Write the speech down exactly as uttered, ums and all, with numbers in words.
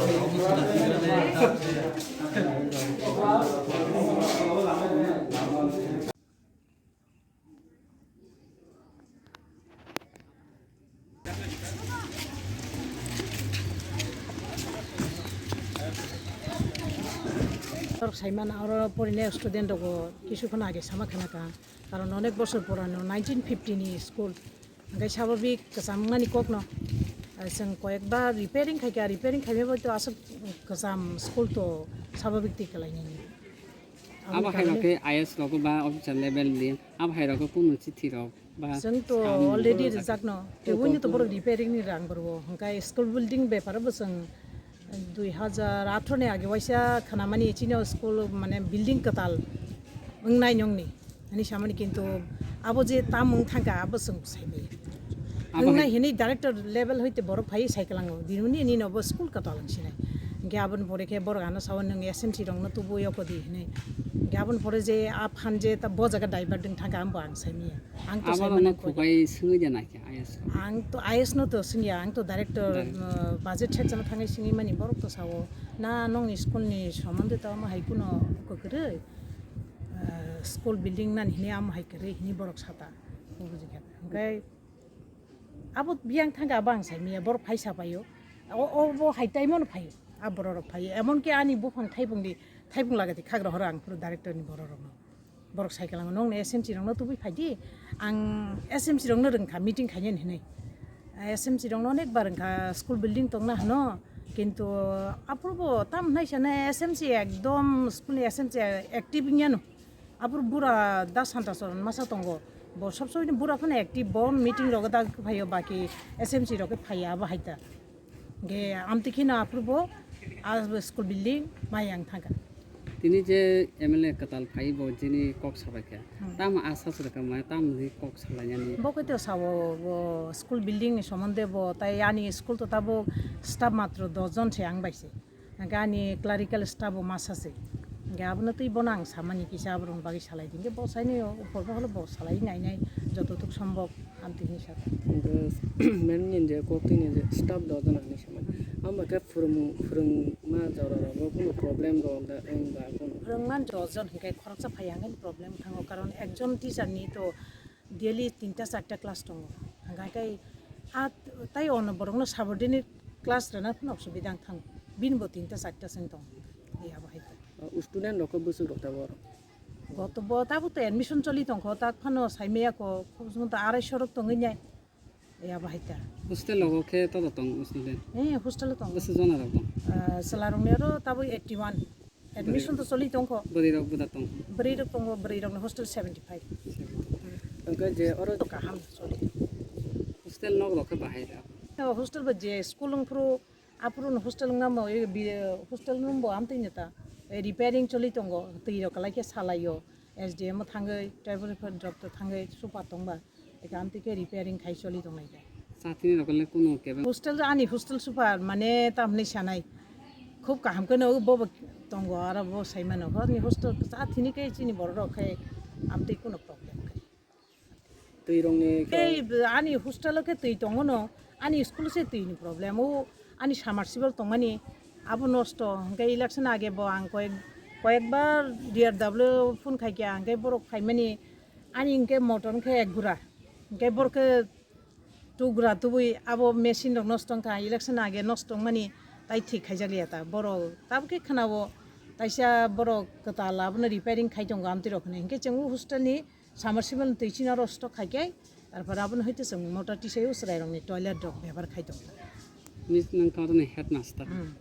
Borok saimano oro porinai student rogo kisu kheno age sama khana ka, karon onek bosor porano nineteen fifty ni school, hingke sababik kwcham wngnani kokno, ah, chwng koyekbar repairing khaikha, repairing khaimya bai to aswk kwcham school to sababik twi kwlainani. Abo Aboni hai rok karon khe I A S rok ba officer level ni, abo hai rok khe kunu chithi rok ba Chwng to sam already rwjak. Rwjakno. Tei Tei buino to to borok repairing ni rang bo rwo. Hwnkhe school building bepar bo chwng dui hazar athro ni age waisa khnamani chini o school mane building kwtal wngnai nongni. Ani samani kintu abo je tam wng thangkha abo chwng sai bai. Abo Wngnai hai hinwi director level hoite borok phai sai kwlango. Dinuni nini no bo school kwtal wng sinai. Hwnkhe aboni pore khe borok ano sao nwng S M C rok no tubu yoko di hinwi. Hwnkhe aboni pore je a phan je ta bo jaga divert wng thangkha ambo ang sai manya. Ang to Abo sai no mano kok. Phubai swngwi de naikhe I A S rok? Ang to I A S no to swngya, ang to director, Direct. uh, budget check jana thangwi swngwi mani borok to sao, "Na nongni school ni somonde to omo hai kuno kwrwi, uh, school building nani hini amo hai kwrwi," hini borok sata. Bujikha. Hwnkhe abo biyang thangkha abo ang sai manya, borok phai sa paio. O, o bo hai time no phaio. A borok rok phaio. Emon ki ani buphang thaipung di, thaipung lagati khagra horo ang phuru director ni borok rok no. Borok sai kwlango, "Nongni S M C rokno tubui phai di, ang S M C rokno rwngkha meeting khainani hinwi." S M C rokno onek bar wngkha, school building tongna hwno, kintu aphuru bo tam hwnai sana S M C ekdom school ni S M C active wngya no. Aphuru bura da Santa Soron masa tongo, bo sob somoi bura phano active, bo meeting rogo da phaio, baki S M C rok khe phaiya abo hai ta. Ge amtwi kheno aphuru bo a school building mayang thangkha. Tini je M L A kwtal phai bo jini kok sabaikha. Hmm. Tamo asa swrwkha maya, tamo ni kok salainani. Bo khe to sao, bo school building ni somonde bo, tai ani school to tabuk staff matro dos jon se ang bai se. Hingke ani clerical staff bo masa se. Hingke abono twi bono ang samani kisa aborokni bagwi salai di. Hingke bo saini o, uphor bo holo bo salai nai nai joto tuk sombok. Amtwi hinwi sakha. Hingke ma'am ni je kok twi ni je staff dos jon hinwi samani. Amo khe phwrwng, phwrwngma jora rogo kunu problem rok da wng ba kunu? Phwrwngma dos jon hingke khoroksa phai ya hingke problem thango, karon ekjon teacher ni to daily tinta charta class tongo. Hingke a tai ono borokno subordinate class rwna phano osubida wng thango. Bini bo tinta charta se wng tongo. Ei abo hai khe. O student rok khe bwswk rok tabuk oro? Goto bo tabuk to admission choli tongkho, tak phano sai maya kho, khub jwng to arai sorok tongwi nai. Ei abo hai ta. Hostel rogo khe todo tong student? Eh, hostel o tongo. Bwswk jona rok tong? Ah, chwla rok ni oro tabuk eighty one. Admission to choli tongkho. Bwrwi rok bwda tong? Bwrwi rok tongo, bwrwi rok ni hostel seventy five. Hingke je oro To kaham choli. Hostel nok rok khe bahai da? O hostel bo je school wng phuru Aphuru no hostel wngna mo, e, bi-, hostel room bo amtwi ni ta. E, repairing choli tongo, twi rok kwlai khe salai o. S D M o thangwi, tribal welfare doctor thangwi, super tongba. Eka amtwi khe repairing khai choli tonglai khe. Chathini rok le kunu kebe? Hostel ani hostel super, mane tamni sanai. Khub kaham khe no bo bo tongo, aro bo sai mano. Ani hostel chathini khe chini borok rok khe amtwi kunu problem khe. Twi rokni khe- Tei ani hostel o khe twi tongo no, ani school se twi ni problem. O ani submersible tongmani abo nosto. Hingke election age bo ang koyek, koyekbar D R W phone khai khe, hingke borok phaimani ani hingke motor khe ek gura. Hingke borok khe tu gura tubui abo machine rok nosto wngkha, election age nosto wngmani tai thik khaijak liya ta. Borok tabuk khe khna o taisa borok kwtal abono repairing khai tongo amtwi rok hinui. Hingke chwng o hostel ni Submersible ni twi chini oro stock khai khe, tarpore abono hai chwng motor tisai o chwrai rokni toilet rok bebhar khai tongo. Miss nang to aroni headmaster. Hmm.